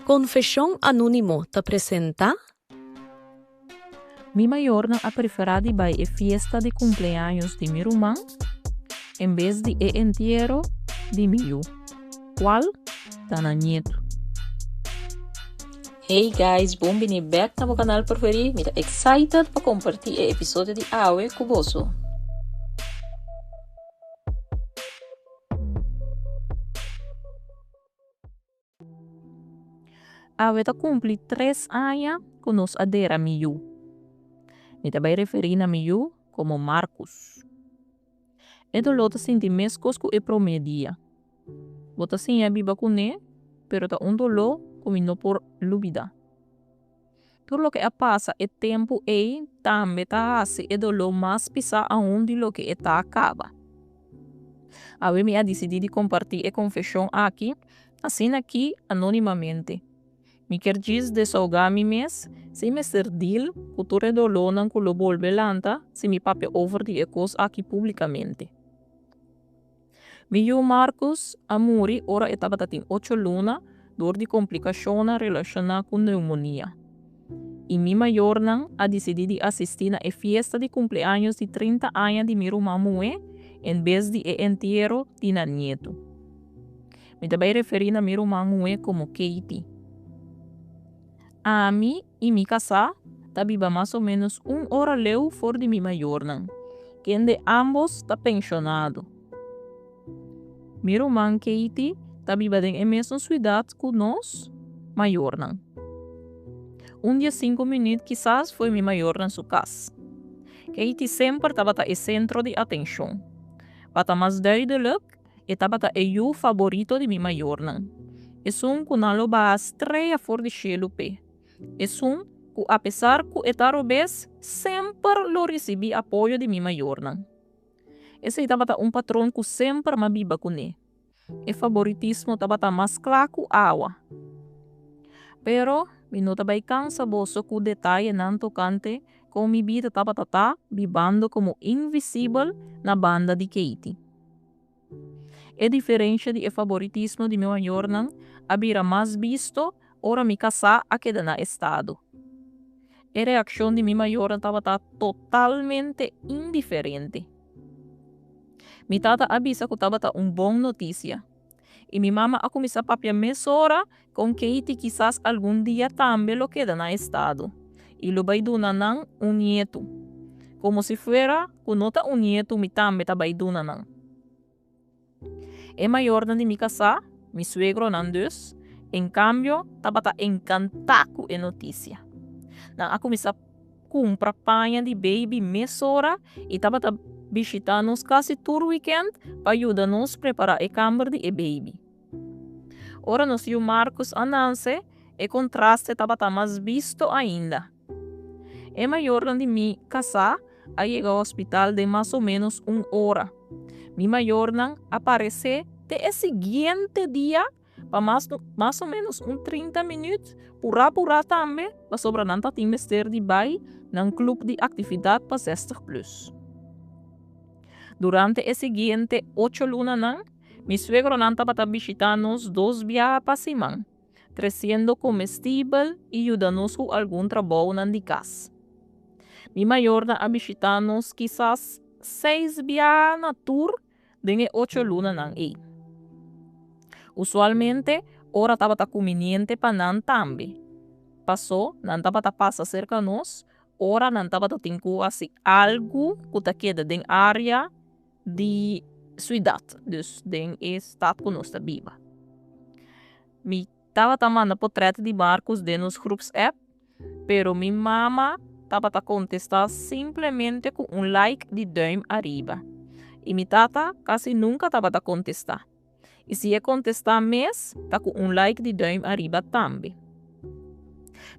Konfeshon Anónimo ta presentá. Mi mayornan a preferá di bai e fiesta di kumpleaños di mi ruman en bes di e entiero di mi yu, kual ta nan ñetu. Hey guys, bon bini bek na bo kanal preferí. Mi ta excited pa kompartí e episodio di awe ku boso. Awe ta kumpli tres aña ku nos a dera mi yu. Mi ta bai referí na mi yu komo Marcus. E doló ta sinti meskos ku e promé dia. Bo ta siña biba kuné, pero ta un doló ku mi no por lubidá. Tur loke a pasa e tempu ei tambe ta hasi e doló mas pisá aun di loke e ta kaba. Awe mi a disidí di kompartí e konfeshon aki asina ki anónimamente. Mi kier djis desahogá mi mes sin mester deal ku tur e dolónan ku lo bolbe lanta si mi papia over di e kos aki públikamente. Mi yu Marcus a muri ora e tabata tin ocho luna dor di komplikashonnan relashoná ku neumonia. I mi mayornan a disidí di asistí na e fiesta di kumpleaños di 30 aña di mi ruman muhé en bes di e entiero di nan nietu. Mi ta bai referí na mi ruman muhé komo Katie. Ami i mi kasá ta biba mas o ménos un ora leu for di mi mayornan, kende ámbos ta penshonado. Mi ruman Katie ta biba den e mesun suidat ku nos mayornan. Un dia sinku minüt kisas fo'i mi mayornan su kas. Katie semper tabata e sentro di atenshon. Pa ta mas duidelik, E tabata e yu faborito di mi mayornan, esun ku nan lo baha strea for di shelu p'e, esun ku apesar ku e ta robes semper lo risibí apoyo di mi mayornan. Esei tabata un patron ku semper m'a biba kuné. E faboritismo tabata mas kla ku awa. Pero mi no ta bai kansa boso ku detayenan tokante kon mi bida tabata ta bibando komo invisibel na banda di Katie. E diferensha di e faboritismo di mi mayornan a bira mas bisto ora mi kasá a keda na estado. E reakshon di mi mayornan tabata totalmente indiferente. Mi tata a bisa ku tabata un bon notisia, i mi mama a kuminsá papia mesora kon Katie kisas algun dia tambe lo keda na estado i lo bai duna nan un nietu, komo si fuera ku no ta un nietu mi tambe ta bai duna nan. E mayornan di mi kasá, mi suegronan dus, en kambio tabata enkantá ku e notisia. Nan a kuminsá kumpra paña di beibi mesora i tabata bishitá nos kasi tur wikènt pa yuda nos prepará e kamber di e beibi. Ora nos yu Marcus a nanse, e kontraste tabata mas bisto ainda. E mayornan di mi kasá a yega hospital den mas o ménos un ora. Mi mayornan a paresé te e siguiente dia pa mas mas o ménos un 30 minüt, purá purá tambe, pasobra nan ta tin mester di bai nan klup di aktividat pa zestig plùs. Durante e siguiente ocho lunanan, Mi suegronan tabata bishitá nos dos biaha pa siman, tresiendo komestibel i yuda nos ku algun trabounan di kas. Mi mayornan a bishitá nos kisas seis biaha na tur den e ocho lunanan ei. Usualmente ora tabata kuminiente pa nan tambe, pasó nan tabata pasa serka nos ora nan tabata tin ku hasi algu ku ta keda den área di suidat, dus den e stat ku nos ta biba. Mi tabata manda potrèt di Marcus den nos groepsapp, pero mi mama tabata kontestá simplemente ku un like di dùim ariba. I mi tata kasi nunka tabata kontestá. I si e kontestá mes, ta ku un like di duim ariba tambe.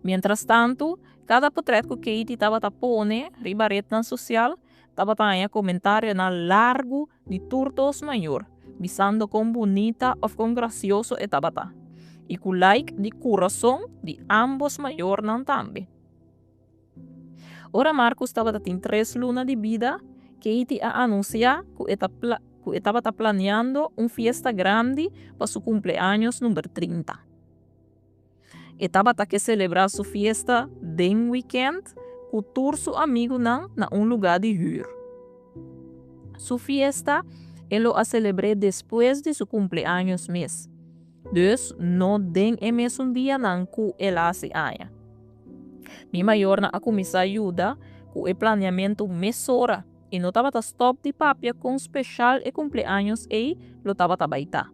Mientrastantu, kada potrèt ku Katie tabata pone riba retnan sosial tabata haña komentarionan largu di tur dos mayor, bisando kon bunita òf kon grasioso e tabata, i ku like di kurason di ámbos mayornan tambe. Ora Marcus tabata tin tres luna di bida, Katie a anunsiá ku e ta ku e tabata planeando un fiesta grandi pa su kumpleaños number 30. E tabata ke selebrá su fiesta den wikènt ku tur su amigunan na un lugá di hür. Su fiesta e lo a selebr'é despues di su kumpleaños mes, dus no den e mesun dianan ku el a hasi aña. Mi mayornan a kuminsá yuda ku e planiamentu mesora i no tabata stòp di papia kon speshal e kumpleaños ei lo tabata bai ta.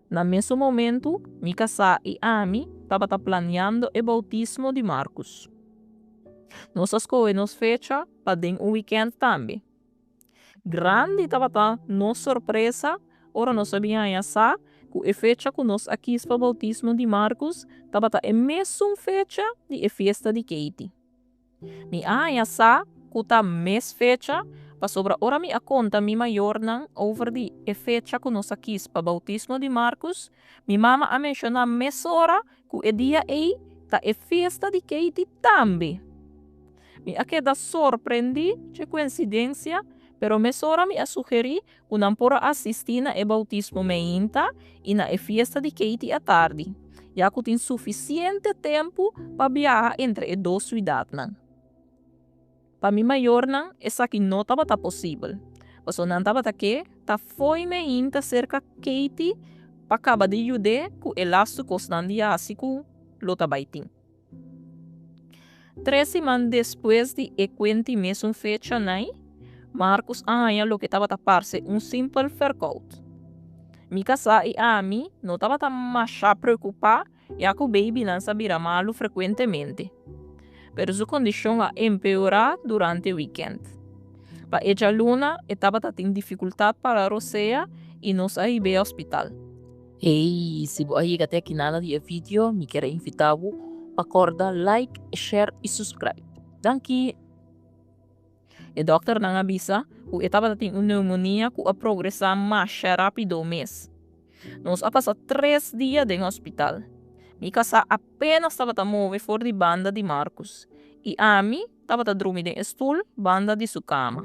Na mesun momentu, mi kasá i ami tabata planiando e boutismo di Markus. Nos a skohe nos fecha pa den un wikènt tambe. Grandi tabata nos sorpresa ora nos a bin haña sa ku e fecha ku nos a kis pa boutismo di Markus tabata e mesun fecha di e fiesta di Katie. Mi a haña sa ku ta mes fecha pasobra ora mi a konta mi mayornan over di e fecha ku nos a kis pa boutismo di Markus, mi mama a menshoná mesora ku e dia ei ta e fiesta di Katie tambe. Mi a keda sorprendí dje kuensidensia, pero mesora mi a sugerí ku nan por a asistí na e boutismo meinta i na e fiesta di Katie atardi, ya ku tin sufisiente tempu pa biaha entre e dos siudatnan. Pa mi mayornan esaki no tabata posibel, pasobra nan tabata ke ta fo'i meinta serka Katie pa kaba di yud'é ku e lastu kosnan di hasi ku lo ta bai tin. Tres siman despues di e kuenti mesun fecha nai, Markus a haña loke tabata parse un simpel fèrkout. Mi kasá i ami no tabata mashá preokupá ya ku beibinan sa bira malu frekuentemente. Pero su kondishon a empeorá durante wikènt. Pa e djaluna e tabata tin difikultat para rosea i nos a hib'é hospital. Hey, si bo a yega te aki nada di e video, mi kier a invita bo pa corda like, share y subscribe. Danki! E dokternan a bisa ku e tabata tin un neumonia ku a progresá masha rápido mes. Nos a pasa tres dia den hospital. Mi kasá apenas tabata move for di banda di Markus, i ami tabata drumi den e stul banda di su kama.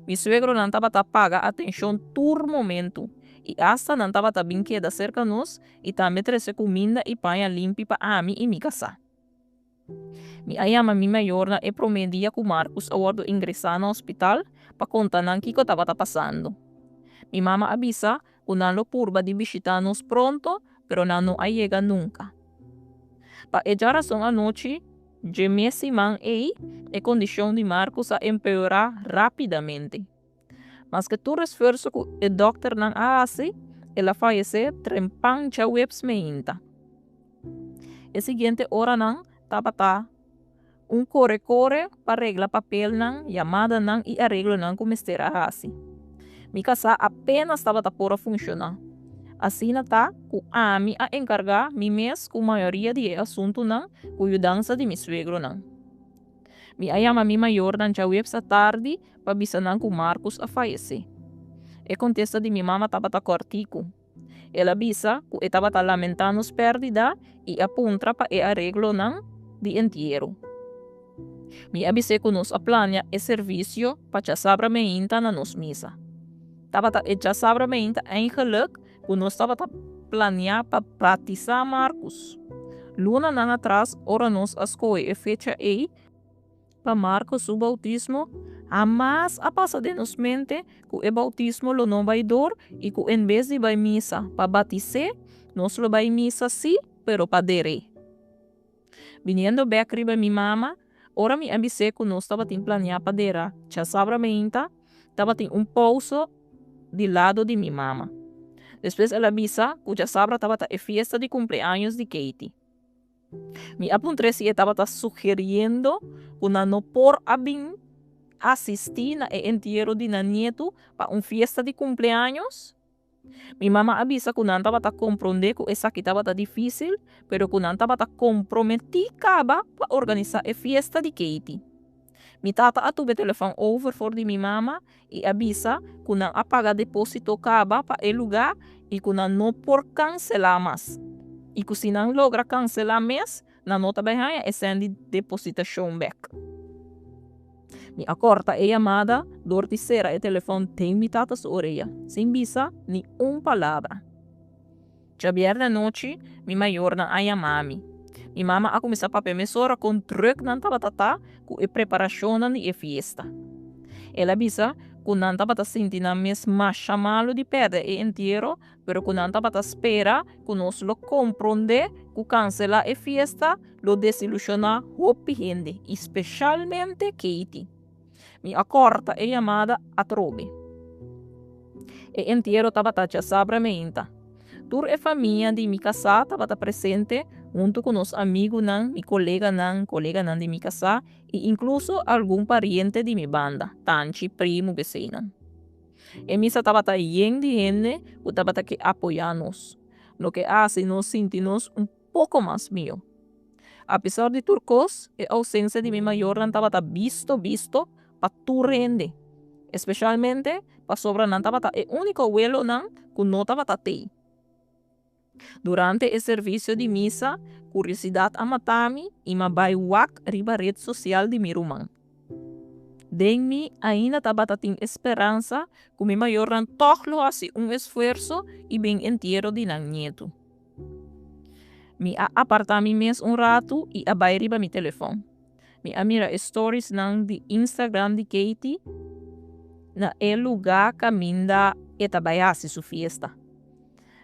Mi suegronan tabata paga atenshon tur momentu i asta nan tabata bin keda serka nos i tambe trese kuminda i paña limpi pa ami i mi kasá. Mi a yama mi mayornan e promé dia ku Markus a wòrdu ingresá na hospital pa konta nan kiko tabata pasando. Mi mama a bisa ku nan lo purba di bishitá nos pronto, pero nan no a yega nunka. Pa e djarason anochi dje mes siman ei, e kondishon di Markus a empeorá rápidamente. Maske tur esfuerso ku e dòkternan a hasi, el a fayesé trempan djaweps meinta. E siguiente oranan tabata un kore kore pa regla papelnan, yamadanan i areglonan ku mester a hasi. Mi kasá apenas tabata por a funshoná. Asina ta ku ami a enkargá mi mes ku mayoria di e asuntunan ku yudansa di mi suegronan. Mi a yama mi mayornan djaweps atardi pa bisa nan ku Markus a fayesé. E kontesta di mi mama tabata kòrtiku. El a bisa ku e tabata lamentá nos pèrdida i a puntra pa e areglonan di entiero. Mi a bis'é ku nos a plania e servisio pa djasabra meinta na nos misa. Tabata e djasabra meinta eigenlik ku nos tabata plania pa batisá Markus. Lunanan atras ora nos a skohe e fecha ei, Pa Marcos su bautismo, hamas a pasa den nos mente cu e bautismo lo no bay door y cu en bes di bay misa pa batis'é, nos lo bay misa sí, pero pa der'é. Biniendo bek riba mi mama, ora mi a bis'é cu nos tabatin planea pa dera djasabra meinta, tabatin un pouso di lado di mi mama. Despues el a bisa cu djasabra tabata e fiesta di cumpleaños di Katie. Mi a puntr'é si e tabata sugeriendo ku nan no por a bin asistí na e entiero di nan nietu pa un fiesta di kumpleaños. Mi mama a bisa ku nan tabata komprondé ku esaki tabata difísil, pero ku nan tabata komprometí kaba pa organisá e fiesta di Katie. Mi tata a tuma e telefòn over for di mi mama i a bisa ku nan a paga depósito kaba pa e lugá i ku nan no por kanselá mas i ku si nan logra kanselá mes nan no ta bai haña e sèn di depositashon bèk. Mi a kòrta e yamada dor di sera e telefòn den mi tata su orea sin bisa ni un palabra. Djabièrnè anochi, mi mayornan a yama mi. Mi mama a kuminsá papia mesora kon drùk nan tabata ta ku e preparashonnan di e fiesta. El a bisa ku nan tabata sinti nan mes masha malu di pèrdè e entiero, pero ku nan tabata spera ku nos lo komprondé ku kanselá e fiesta lo desilushoná hopi hende, i speshalmente Katie. Mi a kòrta e yamada atrobe. E entiero tabata djasabra meinta. Tur e famia di mi kasá tabata presente huntu ku nos amigunan, mi koleganan, koleganan di mi kasá i inkluso algun pariente di mi banda, tanchi, primu, beseinan. E misa tabata yen di hende ku tabata ke apoyá nos, loke a hasi nos sinti nos un poko mas mihó. Apesar di tur kos, e ousensia di mi mayornan tabata bisto bisto pa tur hende, espeshalmente pasobra nan tabata e úniko welonan ku no tabata tei. Durante e servisio di misa, kuriosidat a mata mi i m'a bai wak riba ret sosial di mi ruman. Den mi ainda tabata tin e speransa ku mi mayornan tòg lo hasi un esfuerso i bin entiero di nan nietu. Mi a apartá mi mes un ratu i a bai riba mi telefòn. Mi a mira e storiesnan di Instagram di Katie na e lugá kaminda e ta bai hasi su fiesta.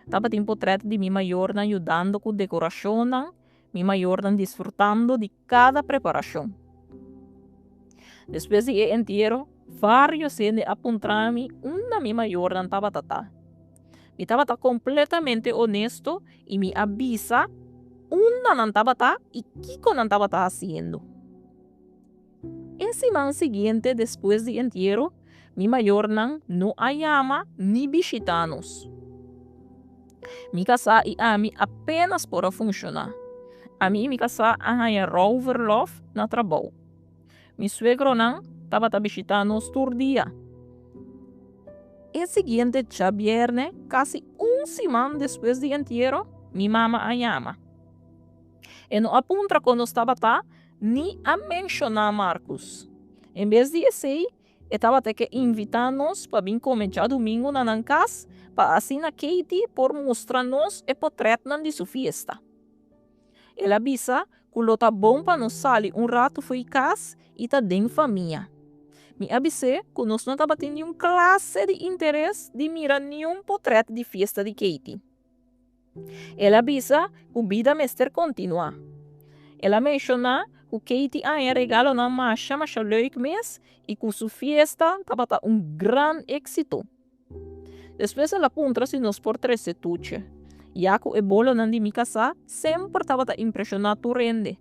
Tabatin potrèt di mi mayornan yudando ku dekorashonnan, mi mayornan disfrutando di kada preparashon. Despues di e entiero, vários hende a puntra mi unda mi mayornan tabata ta. Mi tabata kompletamente onesto i mi a bisa unda nan tabata i kiko nan tabata hasiendo. E siman siguiente despues di entiero, mi mayornan no a yama ni bishitá nos. Mi kasá i ami apenas por a funshoná. Ami i mi kasá a haña rouwverlof na trabou. Mi suegronan tabata bishitá nos tur dia. E siguiente djabièrnè, kasi un siman despues di entiero, mi mama a yama. E no a puntra kon nos tabata ni a menshoná Markus. En bes di esei, e tabata ke invitá nos pa bin kome djadumingu na nan kas pa asina Katie por mustra nos e potrètnan di su fiesta. El a bisa ku lo ta bon pa nos sali un ratu fo'i kas i ta den famia. Mi a bis'é ku nos no tabatin niun klase di interes di mira niun potrèt di fiesta di Katie. El a bisa ku bida mester kontinuá. El a menshoná ku Katie a haña regalonan masha masha leuk mes i ku su fiesta tabata un gran éksito. Despues el a puntra si nos por trese tuche, ya ku e bolonan di mi kasá semper tabata impreshoná tur hende.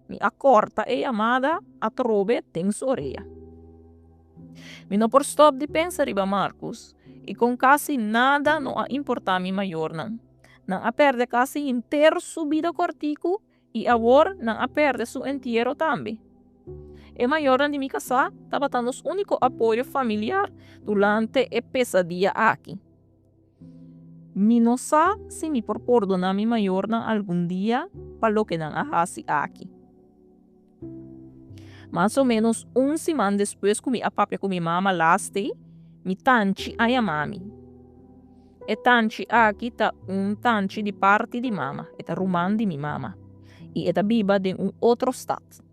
Mi a kòrta e yamada atrobe den su orea. Mi no por stòp di pensa riba Markus i kon kasi nada no a importá mi mayornan. Nan a pèrdè kasi henter su bida kòrtiku i awor nan a pèrdè su entiero tambe. E mayornan di mi kasá tabata nos úniko apoyo familiar durante e pesadia aki. Mi no sa si mi por pordoná mi mayornan algun dia pa loke nan a hasi aki. Mas o ménos un siman despues ku mi a papia ku mi mama laste, mi tanchi a yama mi. E tanchi aki ta un tanchi di parti di mama, e ta ruman di mi mama, i e ta biba den un otro stat.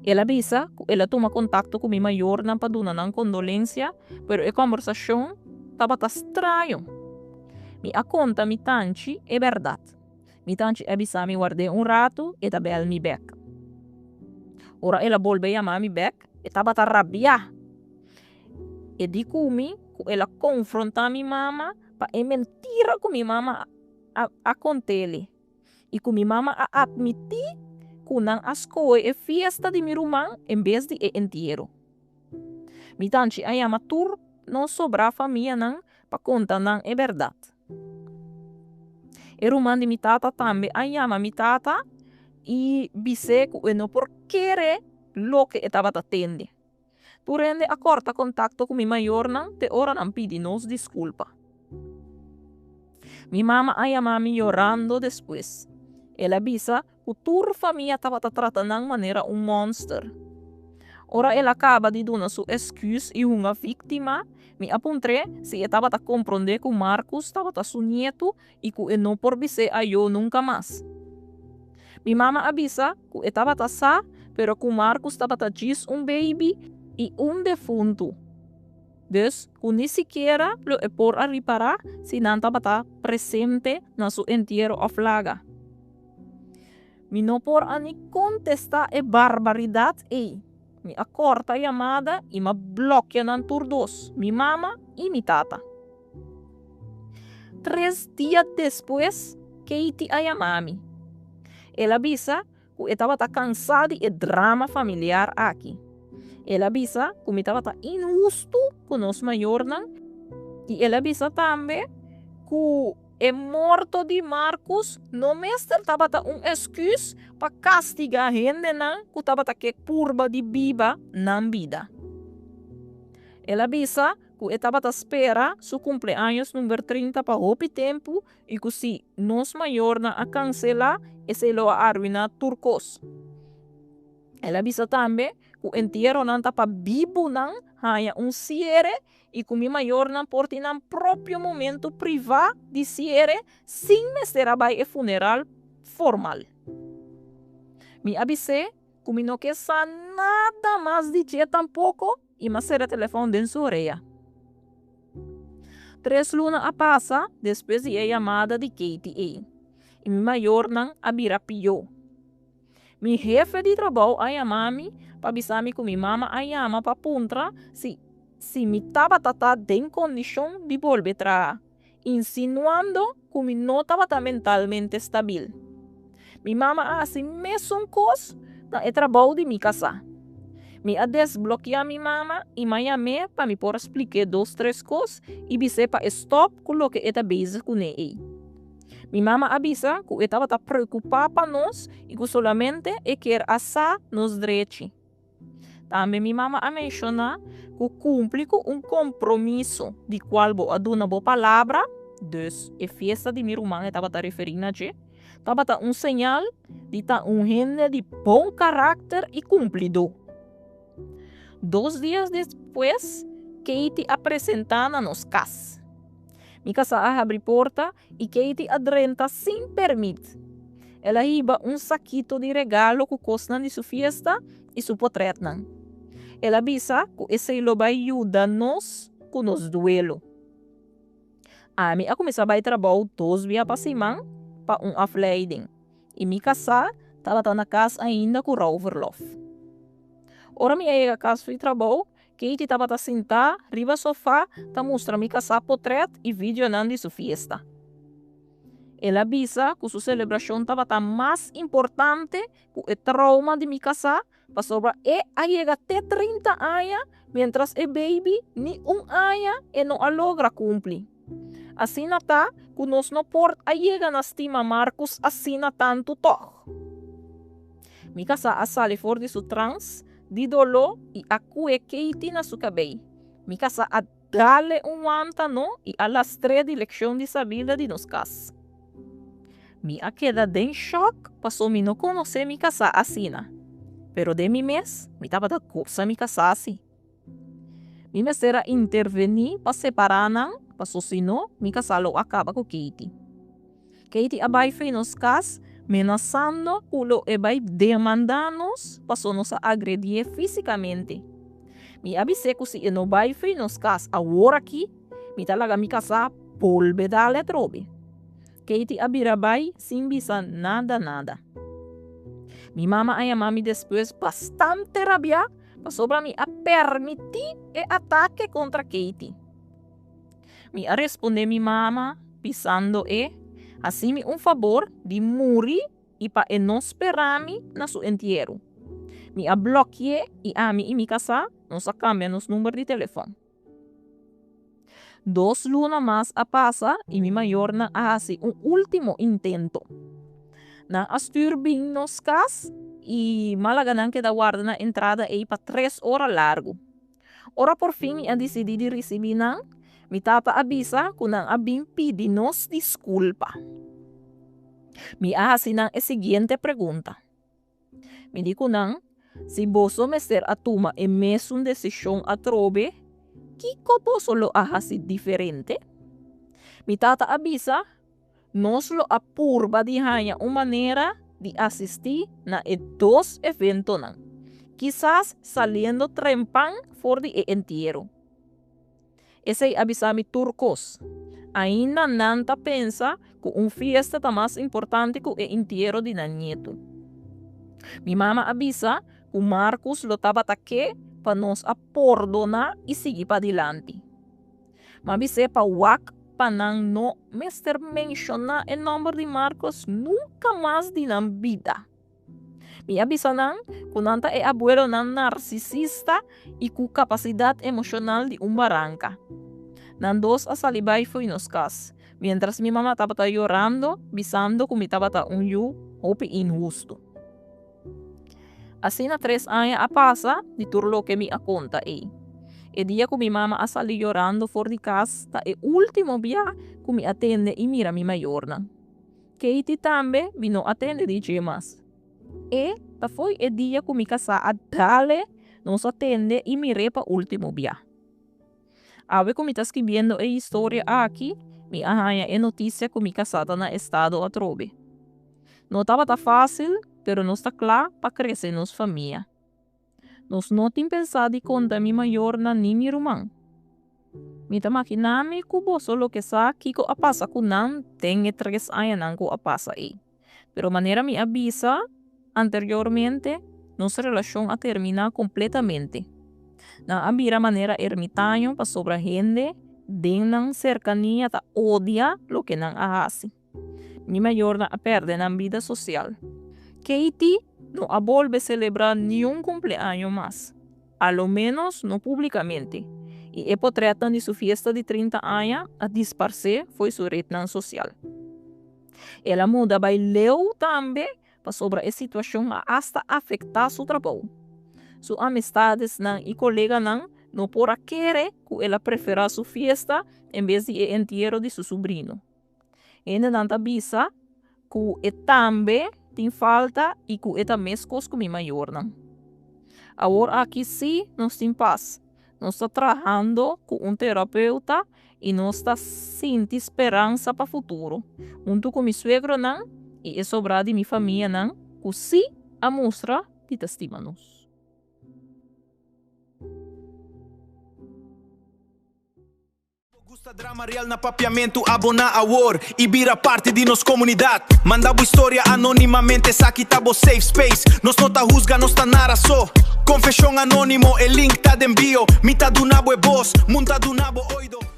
El a bisa ku el a tuma kontakto ku mi mayornan pa duna nan kondolensia, pero e kòmbersashon tabata straño. Mi a konta mi tanchi e bèrdat. Mi tanchi a bisa mi ward'é un ratu, e ta bèl mi bèk. Ora el a bolbe yama mi bèk, e tabata rabiá. E di ku mi ku el a konfrontá mi mama pa e mentira ku mi mama a kont'el. I ku mi mama a atmití ku nan a skohe e fiesta di mi ruman en bes di e entiero. Mi tanchi a yama tur nos sobrá famianan pa konta nan e bèrdat. E ruman di mi tata tambe a yama mi tata i bis'é ku e no por kere loke e tabata tende. Tur hende a kòrta kontakto ku mi mayornan te ora nan pidi nos diskulpa. Mi mama a yama mi yorando despues. El a bisa ku tur famia tabata trata nan manera un mònster. Ora el a kaba di duna su esküs i hunga víktima, mi a puntr'é si e tabata komprondé ku Markus tabata su nietu i ku e no por bis'é ayó nunka mas. Mi mama a bisa ku e tabata sa, pero ku Markus tabata djis un beibi i un defuntu. Dus ku ni sikiera lo e por a ripará si nan tabata presente na su entiero òf laga. Mi no por a ni kontestá e barbaridat ei. Mi a kòrta yamada i m'a blòkia nan tur dos, mi mama i mi tata. Tres dia despues Katie a yama mi. El a bisa ku e tabata kansá di e drama familiar aki. El a bisa ku mi tabata inhustu ku nos mayornan i el a bisa tambe ku e morto di Markus no mester tabata un esküs pa kastigá hendenan ku tabata ke purba di biba nan bida. El a bisa ku e tabata spera su kumpleaños number 30 pa hopi tempu i ku si nos mayornan a kanselá, esei lo a arruiná tur kos. El a bisa tambe ku entieronan ta pa bibunan haña un siere i ku mi mayornan por tin nan propio momentu privá di siere sin mester a bai e funeral formal. Mi a bis'é ku mi no ke sa nada mas di dje tampoko i m'a sera telefòn den su orea. Tres luna a pasa despues di e yamada di Katie ei, i mi mayornan a bira pió. Mi hefe di trabou a yama mi pa bisa mi ku mi mama a yama pa puntra si si mi tabata ta den kondishon di bolbe traha, insinuando ku mi no tabata mentalmente stabil. Mi mama a hasi mesun kos na e trabou di mi kasá. Mi a desblokeá mi mama i m'a yam'é pa mi por a splik'é dos tres kos i bis'é pa e stòp ku loke e ta bezig kuné ei. Mi mama a bisa ku e tabata preokupá pa nos i ku solamente e kier a sa nos drechi. Tambe mi mama a menshoná ku kumpli ku un kompromiso di kual bo a duna bo palabra, dus e fiesta di mi ruman e tabata referí na dje, tabata un señal di ta un hende di bon karakter i kumplidó. Dos dia despues Katie a presentá na nos kas. Mi kasá a habri porta i Katie a drenta sin pèrmit. El a hiba un sakito di regalo ku kosnan di su fiesta i su potrètnan. El a bisa ku esei lo bai yuda nos ku nos duelo. Ami a kuminsá bai trabou dos bia pa siman pa un afleiding i mi kasá tabata na kas ainda ku rouverlof. Ora mi a yega kas for di trabou, Katie tabata sintá riba sofá ta mustra mi kasá potrèt i videonan di su fiesta. El a bisa ku su selebrashon tabata mas importante ku e trauma di mi kasá pasobra e a yega te 30 aña miéntras e beibi ni un aña e no a logra kumpli. Asina ta ku nos no por a yega na stima Markus asina tantu tòg. Mi kasá a sali for di su trans di doló i a kue Katie na su kabei. Mi kasá a dale un wanta no i a lastr'é direkshon di salida di nos kas. Mi a keda den shòk paso mi no konosé mi kasá asina, pero den mi mes mi tabata gosa mi kasá si. Mi mester a intervení pa separá nan paso si no mi kasá lo a kaba ku Katie. Katie a bai fei nos kas menasando ku lo e bai demandá nos paso nos a agredié físikamente. Mi a bis'é ku si e no bai fei nos kas awor aki, mi ta laga mi kasá bolbe dal atrobe. Katie a bira bai sin bisa nada nada. Mi mama a yama mi despues bastante rabiá pasobra mi a permití e atake kontra Katie. Mi a respondé mi mama, bisando e, Hasi mi un fabor di muri i pa e no spera mi na su entieru. Mi a blòki'é i ami i mi kasá nos a kambia nos number di telefòn. Dos luna mas a pasa i mi mayornan a hasi un último intento. Nan a stür bin nos kas i m'a laga nan keda warda na entrada ei pa tres ora largu. Ora por fin mi a disidí di risibí nan, mi tata a bisa ku nan a bin pidi nos diskulpa. Mi a hasi nan e siguiente pregunta. Mi di ku nan, Si boso mester a tuma e mesun desishon atrobe, kiko boso lo a hasi diferente? Mi tata a bisa, Nos lo a purba di haña un manera di asistí na e dos eventonan, kisas saliendo trempan for di e entiero. Esei a bisa mi tur kos. Ainda nan ta pensa ku un fiesta ta mas importante ku e intiero di nan nietu. Mi mama a bisa ku Markus lo tabata ke pa nos a pordoná i sigui padilanti. M'a bis'é pa wak pa nan no mester menshoná e nòmber di Markus nunka mas di nan bida. Mi a bisa nan ku nan ta e abuelonan narsisista i ku kapasidat emoshonal di un baranka. Nan dos a sali bai fo'i nos kas, miéntras mi mama tabata yorando, bisando ku mi tabata un yu hopi inhustu. Asina tres aña a pasa di tur loke mi a konta ei. E dia ku mi mama a sali yorando for di kas ta e último bia ku mi a tende i mira mi mayornan. Katie tambe mi no a tende di dje mas. E ta foi e dia ku mi kasá a dale nos a tende i mir'é pa último bia. Awe ku mi ta skibiendo e historia aki, mi a haña e notisia ku mi kasá ta na estado atrobe. No tabata fásil, pero nos ta kla pa krese nos famia. Nos no tin pensá di konta mi mayornan ni mi ruman. Mi ta maginá mi ku boso lo ke sa kiko a pasa ku nan den e tres añanan ku a pasa ei. Pero manera mi a bisa anteriormente, nos relashon a terminá kompletamente. Nan a bira manera ermitaño pasobra hende den nan serkania ta odia loke nan a hasi. Mi mayornan a pèrdè nan bida sosial. Katie no a bolbe selebrá niun kumpleaño mas, a lo ménos no públikamente, i e potrètnan di su fiesta di 30 aña a disparsé fo'i su retnan sosial. El a muda bai leu tambe pasobra e situashon a asta afektá su trabou. Su amistadesnan i koleganan no por a kere ku el a preferá su fiesta en bes di e entiero di su subrino. Hendenan ta bisa ku e tambe tin falta i ku e ta meskos ku mi mayornan. Awor aki sí nos tin pas. Nos ta trahando ku un terapeuta i nos ta sinti speransa pa futuro, huntu ku mi suegronan i e sobrá di mi famianan ku sí a mustra di ta stima nos. Bo gusta drama real na Papiamentu? Aboná awor i bira parti di nos komunidat. Manda bo historia anónimamente, esaki ta bo safe space. Nos no ta husga, nos ta nara so. Konfeshon anónimo, e link ta den bio. Mi ta duna bo e bos, mun ta duna bo oido.